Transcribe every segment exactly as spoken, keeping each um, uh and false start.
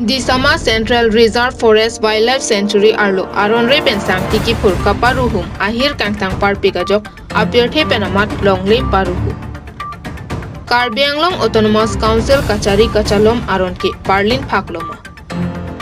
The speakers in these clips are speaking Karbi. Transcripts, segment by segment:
Disama Central Reserve Forest Wildlife Sanctuary arlo aron-re pen sangti kiphur kaparuhum ahir kangtang parpik ajok apirthe pen amat longle paruhu. Karbi Anglong Autonomous Council kachari kachalom aron ke parlin phak loma.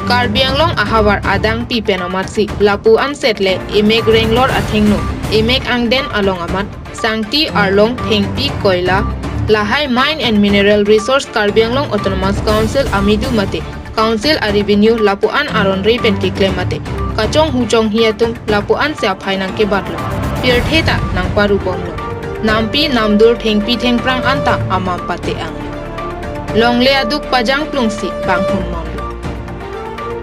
Karbi Anglong ahavar adangpi pen amatsi lapu anset le emek renglor athengno, emek angden along amat sangti, arlong, thengpi, koila, lahai Mine and Mineral Resource Karbi Anglong Autonomous Council amidu mate Council a revenue lapu-an aron-re pen keklem mate kachonghu chonghi atum lapu-an se aphai nangkebatlo, pirthe ta nangparubomlo. Nampi namdur thengpi thengphrang anta amam pate ang. Longle aduk pajang plungsi panghun non.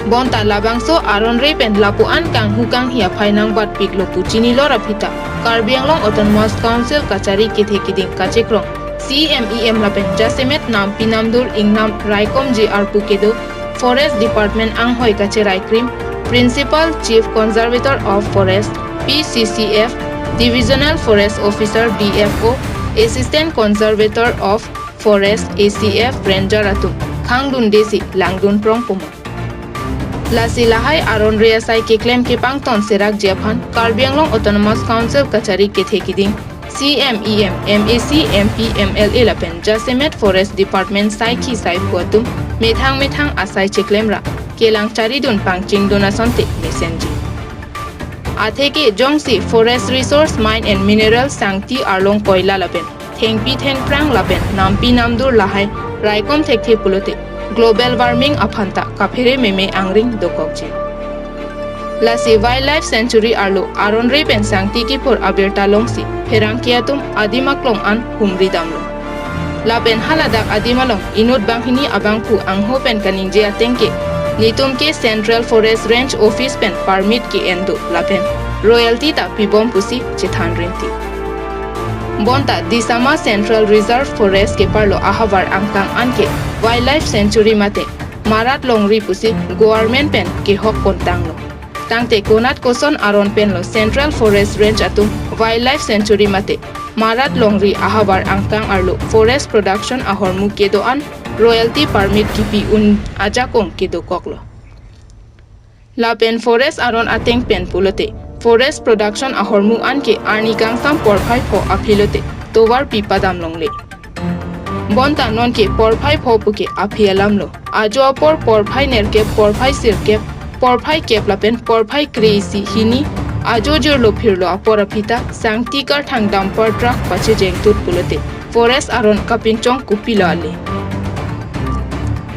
Bonta labangso aron-re pen lapu-an kanghu kanghi aphai nangbatpiklo pu chinilor aphi ta Karbi Anglong Autonomous Council kachari kethe kiding kachekrong C M E M lapen jasemet nampi namdur ingnam raikomji arpu kedo Forest Department anghoi kacherai krim, Principal Chief Conservator of Forest, P C C F, Divisional Forest Officer, D F O, Assistant Conservator of Forest, A C F, Ranger atum khangdundesi langdun prong puma. Lasi lahai aron-re asai keklem kepangton serakji aphan Karbi Anglong Autonomous Council kachari kethe kiding C M E M, M A C, M P, M L A lapen jasemet Forest Department saikhi saiphu atum methang methang asai cheklemra kelang charidun pangchingdun asonte mesenji. Atheke jongsi Forest Resource, Mine and Mineral, sangti, arlong, koila lapen thengpi thengphrang lapen nampi namdur lahai raikom thekthe pulote global warming aphan ta kaphere meme angring dokokji. Lasi Wildlife Sanctuary arlo aron-re pen sangti kiphur abirta longsi pherangke atum adim aklong an humri damlo. Lapen haladak adim along inut banghini abangphu angho pen kaningje ateng ke, netum ke Central Forest Range Office pen permit ke-en do lapen royalty ta pibom pusi chethan rinti. Bonta Disama Central Reserve Forest keparlo ahavar angkang anke Wildlife Sanctuary mate marat longri pusi government pen kehok pontanglo. Tangte konat koson aron penlo Central Forest Range atum Wildlife Sanctuary mate marat longri ahavar angkang arlo forest production ahormu kedo-an royalty permit kipi un ajakong kedokoklo. Lapen forest aron ateng pen pulote forest production ahormu anke arni kangsam porphai pho aphi lote tovar pi padam longle. Bonta nonke porphai pho puke aphi alamlo. Ajo apor porphai nerkep, porphai sirkep, porphai kep lapen porphai kre-isi hini ajo jirlo phirlo apor aphi ta sangti karthang dumper truck pachejeng tut pulote forest aron kapinchong kopilo ale.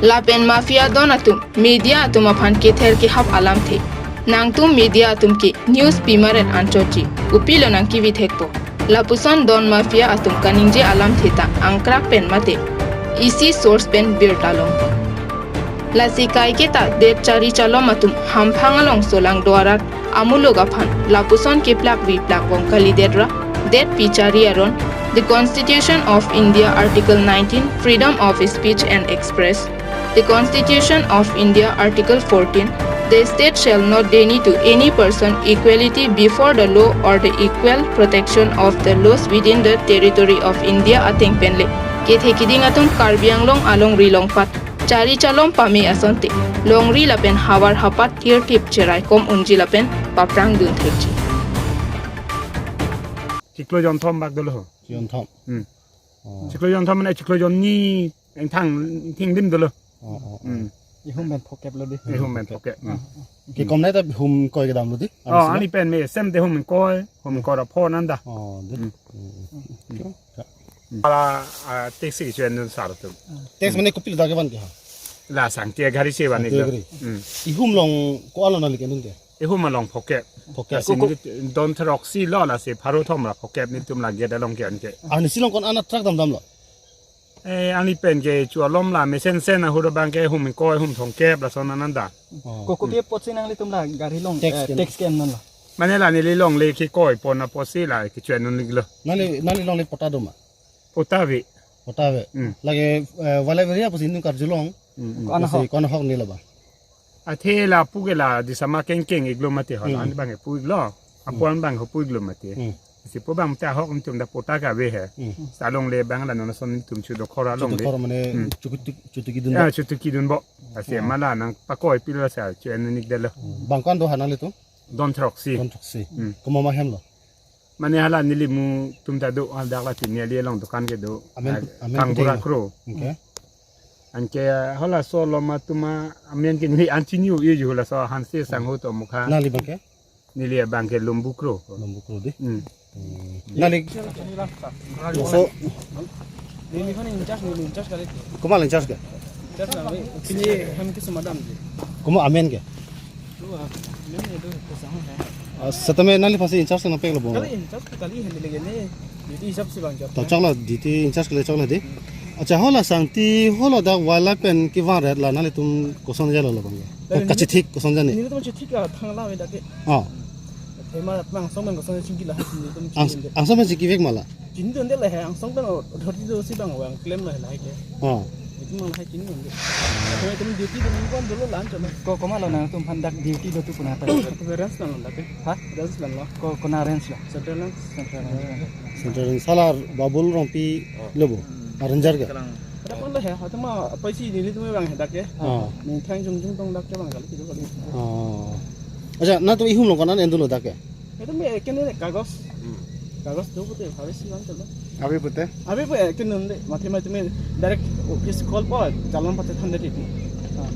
Lapen mafia don atum media atum aphan kether kehap alamthe. Nangtum media atum ke news pimaret anchotji, kopilo nangkevi thekpo. Lapuson don mafia atum kaningje alamthe ta angkrak pen mate isi source pen birta long. Lasi kaiketa det chari chalom atum hamphang along solang do arat amuluk aphan lapuson keplak vi plak bom kalidetra, det pi chari aron, the Constitution of India, Article nineteen, freedom of speech and express, the Constitution of India, Article fourteen, the state shall not deny to any person equality before the law or the equal protection of the laws within the territory of India ateng penle kethe kiding atum Karbi Anglong alongri longpat chari chalom pame asonte longri lapen havar hapat thirthip cherai kom unji lapen paprang dun thekji. Chiklo jonthom bak dolo. Jonthom. Hmm. Oh. Chiklo jonthom mane chiklo jonni engthang thingdim dolo. Oh, oh, oh. Hmm. Ihum pen phokep lo di. Ihum pen phokep. Hmm. Ke kom nai ta hum koi kedam lo di? Oh, ani pen me sem te hum koi, hum koi ra pho nanda. Oh, di. Hmm. Hmm. Ala, ah, taxi chuen dun sar tu. Tax mane kopilo ta kevan ke ha? La sangti gari se van. Sangti iglo. Gari. Hmm. Ihum along ko-an lo nangli ke-en dun ke? Ihum along phokep. Phokep. Lasi neli don throksi lo lasi pharo thom ra phokep netum la gate along ke-en ke. Arnisi along ko-an atrak damdamlo? Eh, ani pen ke chu alom la mesen sen ahut abang ke hum koi hum thomkep lason ananda. Oh. Ko kopi apotsi nanglitum la gari along, tax eh, ke-en, tax ke-en non lo? Mane la neli longle kekoi pon apotsi la kechuen un-iklo. Nangli, nangli longle patta do ma? Patta ave. Patta ave. Hmm. Lake, eh, wale veria pusi nung karjulong. Hmm, hmm. Ko-an ahok? Ko-an ahok neli la ba? Athe lapu ke la Disama kengkeng iglo mate ho la, hmm, ani bang pu iglo. Hmm. Apuan bang ho pu iglo mate. Hmm. Sipo bang ta hok nelitum ta pota kave he. Hmm. Salongle bang la non ason nelitum chudo khora longle. Chudo khora mane Hmm. chutuk, chutuk idun Ya, ba. chutuk idun bo. Asi Hmm. mala nangpakoi pilo sa chu en nik delo. Bang ko-an do ha nanglitum? Don throksi. Don throksi. Hmm. Komat ma hem lo? Mane hala nelimu tum ta do, hadak la tini ali along dukan kedo. Amen, Ah, amen Kangbura kuteng. Kro. Okay. Anke, ah, halaso loma tuma amen ke neli an chini u-e ju halaso Hanse Sangho to mukha. Nangli bang ke? Neli abang ke Lumbu Kro. Lumbu Kro di. Hmm. Hmm. Nangli. So, Neli kan in charge, neli in charge kali. Komat in charge ke? In charge na, ini hem ke sumadam je. Komat amen ke? Lu, ah, nem ni do ko sang hai. Ah, setame nangli pasi in charge nangpek lo bo. Kali in charge kali hen lagi ni. Duty hisap si bang jab. To choklo duty in charge kali choklo di. Acha halaso sangti haladak wala pen kevang ret la nanglitum koson jalo lo bang. Kachethik koson jani. Nelitum chethik a thang la ve dak ke. Ah. Thema mang song bang koson chingki la nelitum Ang, chingki. Angsong pen chingki vek mala. Chini dunde la he, angsong pen authority do si bang vang klem la he la he ke. Oh. Itum mang la he chini dunde. Kami itum duty dun kon dolo lan chama. Ko komat lo nangtum aphan dak duty do tu puna ta. Kami range lang dak ke. Ha? Range lang lo. Ko kona range lo? Central range. Central range. Central range. Hala Babul Rongpi lo bo. Ah, ranger ke? Kalang. Ada pun lah ya, atau mah apa sih nelitum bang he dak ke. Oh. Methang jung jung tong dak ke bang kali gitu kali. Oh. Acha, nangtum ihum lo kona en dolo dak ke? Itum me kene kagos. Hmm. Kagos do pute, habis si lang chalo. Ave pute? Ave pute, kene nde, mati mati me direct office call po, chalon pate thande titi.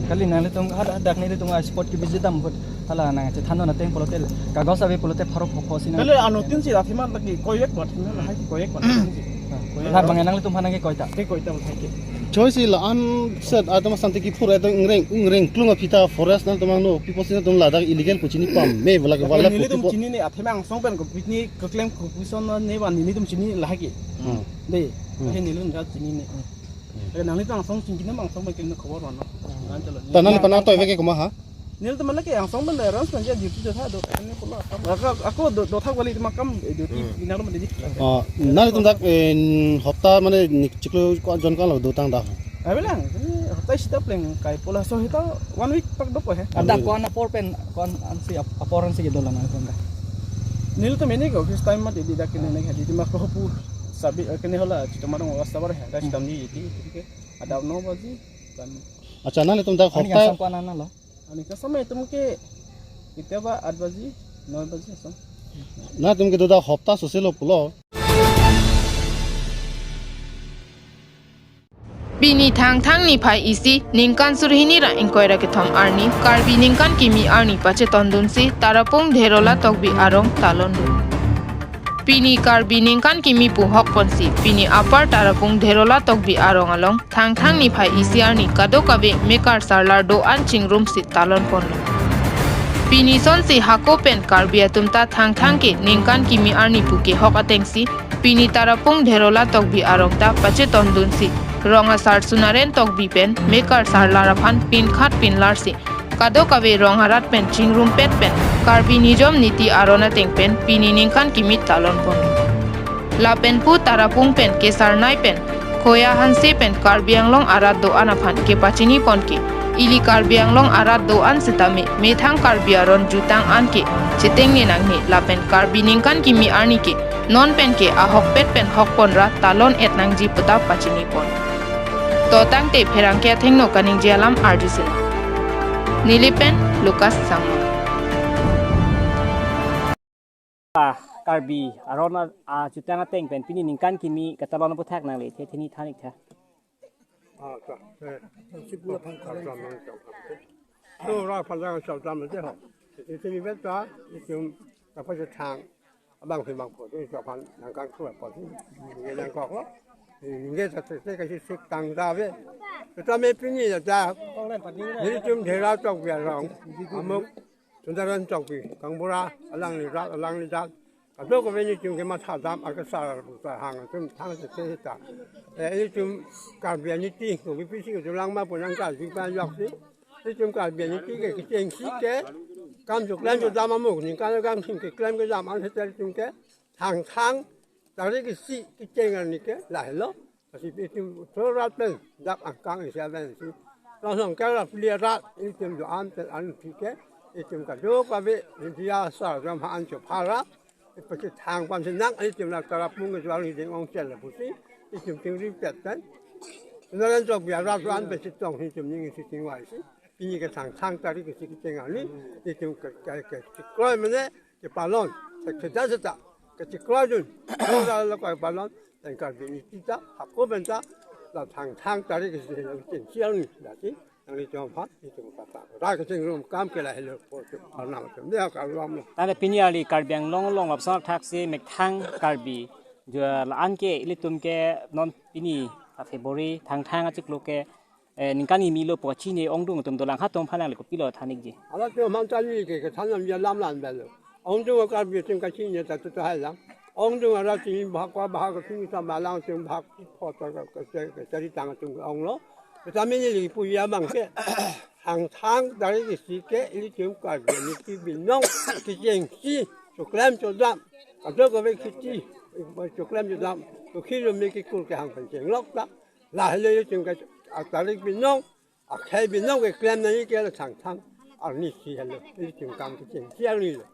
Kali nanglitum hadak, hadak nelitum spot ke visit dam put. Hala nangchethan non ateng pulote, kagos ave pulote pharo pho pho si nang. Kali ano tin si athema lagi koyek bat, na hai koyek bat. Koyek. Hala bang nanglitum aphan nangkekoi ta. Kekoi ta hai ke. Choi si la-an set atum sante kiphur atum ingreng, ingreng klung aphi ta forest nangtum angno, people si nangtum ladak illegal pu chini pame, wala ke wala Nelitum puti po. Chini ne athema angsong pen ko picnic keklem ko puson ne ba nelitum chini la hai ke. Hmm. De, Hmm. He nelitum ja chini ne. Hmm. Nanglitum angsong chini ne angsong pen kene khobor mano. Hmm. Nang chalo. Ta nangli aphan nangtoi vek ke komat ha? Nelitum mala ke angsong pen da rans pen ja duty do tha do. Ini pula kam. Ako, ako do, do thak bali ma kam, eh, duty Hmm. Ina rum di. Oh, nanglitum dak, eh, hopta mane nik chiklo ko jon kalo dotang dak. Abelang, ini hopta sita pleng kai pula so hita one week tak dopo he. Ada Amen. Ko-an apor pen, ko-an ansi ap-, apor ansi ke dolang nangtum dak. Nelitum ini ko office time ma di dak kene ne di ma ko pu sabi, eh, kene hala chita marong wasta bar he. Dak Hmm. Sitam di di di ke. Ada no baji kan. Acha nanglitum dak Ani hopta angsong ko-an ana lo? Ani kasama itum ke, kita ba aat baji, noi baji asam. Nangtum ke do dak hopta sose lo pulo. Pini Thangthang niphai isi ningkan surhini ra ingkoi ra kethom arni Karbi ningkan kimi arni pachetondunsi Tarapung Dherola Tokbi arong talondun. Pini Karbi ningkan kimi pu hokponsi pini Upper Tarapung Dherola Tokbi arong along Thangthang niphai isi arni kadokave mekar sarlar do-an chingrumsi talonponlo. Pini sonsi hako pen Karbi atum ta Thangthang ke ningkan kimi arni pu kehok atengsi pini Tarapung Dherola Tokbi arong ta pachetondunsi rong asar Sunaren Tokbi pen mekar sarlar aphan pinkhat pinlarsi kadokave rong arat pen chingrumpet pen Karbi nijom niti aron ateng pen pini ningkan kimi talonpon. Lapen pu Tarapung pen kesarnai pen Khoya Hanse pen Karbi Anglong arat do-an aphan kepachiniponke ili Karbi Anglong arat do-an sitame methang Karbi aron jutang anke chetengne nangne lapen Karbi ningkan kimi arni ke non penke ahokpet pen hokponra talon-et nangji puta pachinipon. To tangte pherangke athengno kaningje alam arjusin. Neli pen Lucas Sangma. Ah, Karbi aron a, a, jutang ateng pen pini ningkan kimi katalon aputhak nangle the thini thanik tha. Ah, ta. Eh. To ra pajang sa tam te ho. Isi mi bet ta, isi ka pa thang. Abang si bang po, isi pan nang kang kua po. Ni nang kok lo. Ni nge sa se ka si sik tang da ve. Ta me pini ya ta. Nelitum Dherola Tokbi arong. Amuk Sunaren Tokbi, Kangbura, alangli rat, alangli rat. Kadokave nelitum kematha dam akesar puta hang atum thang se se ta. Eh, nelitum Karbi aniti, ko B P C ko lang ma punang ka jingpa yok si. Nelitum Karbi aniti ke kechengsi ke. Kam juk lan juk dam amuk, ningkan kam sing keklem kedam an se nelitum ke. Thangthang, tarik isi kecheng arni ke, lahelo. Lasi itum thurap pen dak angkang isi aben si. Langsung ke la pli rat itum do-an pen an thike itum kadokave India sa jam ha an chopha ra. Pasi thang pan si nang, ilitum la tarapung ke jual ni ding ong chel la pusi, ilitum ting ri pet tan. Naran jok biara juan pasi tong si tum ning si ting wai si. Pini ke Thangthang tarik ke si kecheng arni, ilitum ke, ke, ke, kekroi mene, kepalon. Ke seta seta, kechekroi dun. Ora lo kepalon, dan Karbi ni kita, hako benta, la Thangthang tarik ke si kecheng siang ni, dati. Nangli chom phan, itum kata. Ra kecheng rum kam ke lahelo po tu parnam tu. Dia ka rum lo. Tangte pini arni Karbi Anglong along lapuson thaksi methang Karbi. Jua la-an ke ilitum ke non pini a February Thangthang achiklo ke, eh, ningkan kimi lo pu kachini ongdung atum dolang, hatum aphan nangli kopilo than-ikji? Ala tu man tani ke, kethan lam ya lam lan belo. Ongdung Karbi atum kachini ta tu tu hai lang. Ongdung arat chini bahak wa bahak atum ta malang atum bahak photo ke, ke, ke, cari tang atum ong lo. Tetapi neli pu ya bang ke, Thangthang tarik isi ke ilitum Karbi ni ke binong kechengsi, choklem chodam, kadokave kheti, choklem chodam, to khilo me kekur kehang pen chenglok ta. Lahelo ilitum ke, a tarik binong, akhei binong keklem nangji ke la Thangthang arni si helo, ilitum kam kechengsi arni lo.